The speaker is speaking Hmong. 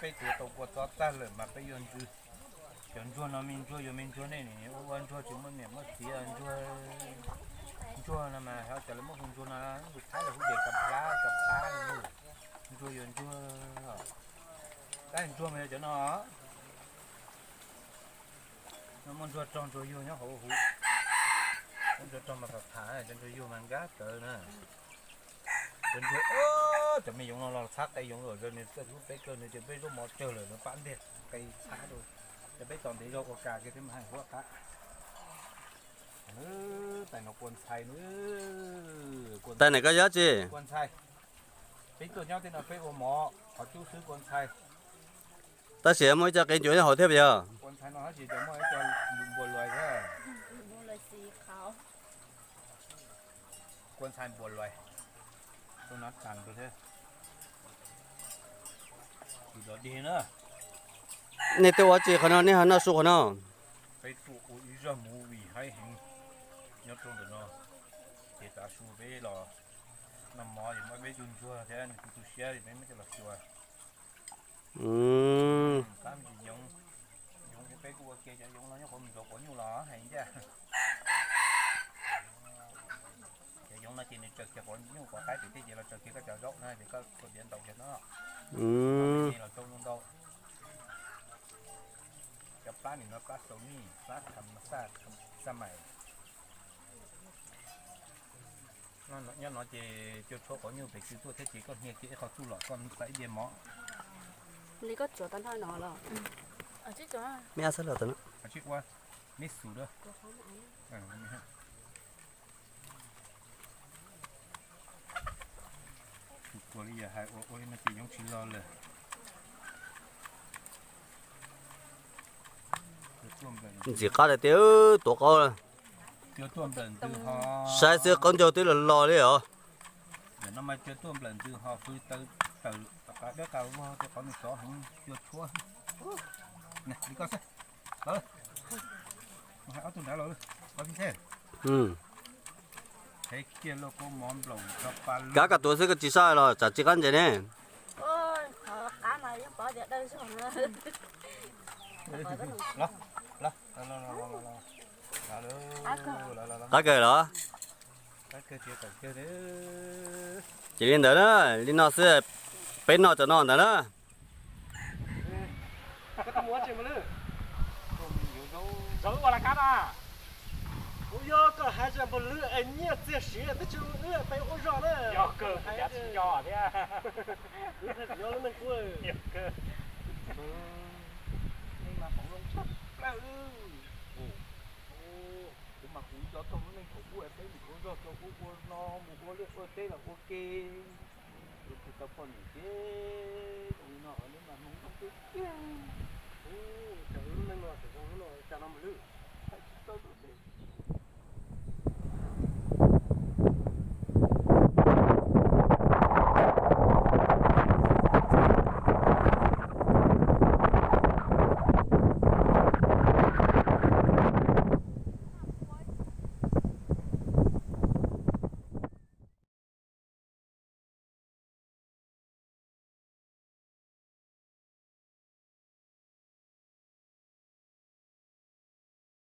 Peb tuav tau kua txob tag lawm mas peb yuav ntsw. Cov ntsuag no me ntsuag yuav me ntsuag nej nim ua ua ntsuag tsis muaj niam muaj txiv ntsuag. Ntsuag no mas ho cov lawv muab hu ntsuag no, lus Thaib lawv hu tias kab plab kab plab. Ntsuag yuav ntsuag. Tab ntsuag mas yog cov no. No muaj ntsuag rog ntsuag yuag nyob hauv huv. Muaj ntsuag rog mas pham pham, cov ntsuag yuag mas nkab kawg na. Cov ntsuag, cov me yoov no los txhab qe yoov lawm, nws txawj hlub peb kawg, nws tias peb zaub mov tsawg lawm nws pab ntiag qe txhab rau. Cov peb tos ntev zog ua kas kiag thiab mas haj huab qab. Tais no kua ntxhais na. Tais no koj yog tsi? Kua ntxhais. Peb tuaj nyob tej no peb ua mov qhov cub xwb kua ntxhais. Tab sis muaj ib co qe ncuav nyob hauv thiab puas yog? Kua ntxhais no tab sis cov muaj ib co npua luas thiab. Kua ntxhais npua luas. Tus no tag thiab. Tus dog dig na. Nej tuaj ua tsi qhov no, nej ho noj su qhov no? Peb tuaj ua ib zaj movie haib heev nyob rau ntawm no. Ces tav su peb los noj mov es muab peb tus ntsuag thiab nws tus tu siab es peb muab coj los xyuas. Qab yoov, yoov peb kuj ua ke cov yoov no nyob qhov mus ntxuav quav nyuj los hais ncaj. Cov yoov no ces nws tsaws kiag quav nyuj quav qaib pem tej ces los tsaws kiag koj cov zaub na ces koj tuav tiav ntaus kiag no. Los rau ntau. Cov plab nim no plab xaus nij plab kham xaj xaj mais. Nyob no ces cua tshuab quav nyuj pem tsw tuaj thiab ces koj hnia kiag ib qho txuj lom koj xa ib diav mov. Li koj tsuav tau nrho no los? Me ab xab los tau na. Ua neb xus da. Ua li yog hais ua ua li no ces yoov tsis los lawm. Ntxim qab tiag tiag, tuav qaub. Saib xwb qaub ncaug twb los los li os. Yog no mas cua tuaj nplawm ntws ho fwv taw tawm rov qab deb qab vog tej qhov nws sov heev cua tshuab. Li koj xwb. Hais ob tug nrad los, qhov pib thej. Qheb kiag lauj kaub mov nploom tso pa lug. Kav kom tuav xwb koj tsis saj los tsam tsis qab ntses ne. Qab kawg los? Ces li ntawd na, li no xwb, peb noj cov no ntawd na. Zawv ua laj kab na. Kuv yog koj hais tias npaum lwm es nyiaj txiag siav twb tsis ua wb peb ua zog na. Yog kawg, kuv cav tsis nco thiab. Kuv hais kuv nyob lub neej qub. Yog kawg. Nej mas hmoov zoo tshaj plaws. Kuv mas kuv nco txog lub neej thaum ub es peb mus ua zog rau ub ua no mus ua liaj ua teb los ua ke. Ua tsis tau poj niam ces zoo li no nej mas hmoov zoo tiag tiag. Ub, cas wb lub neej no tseem zoo li no cas no mas lwm.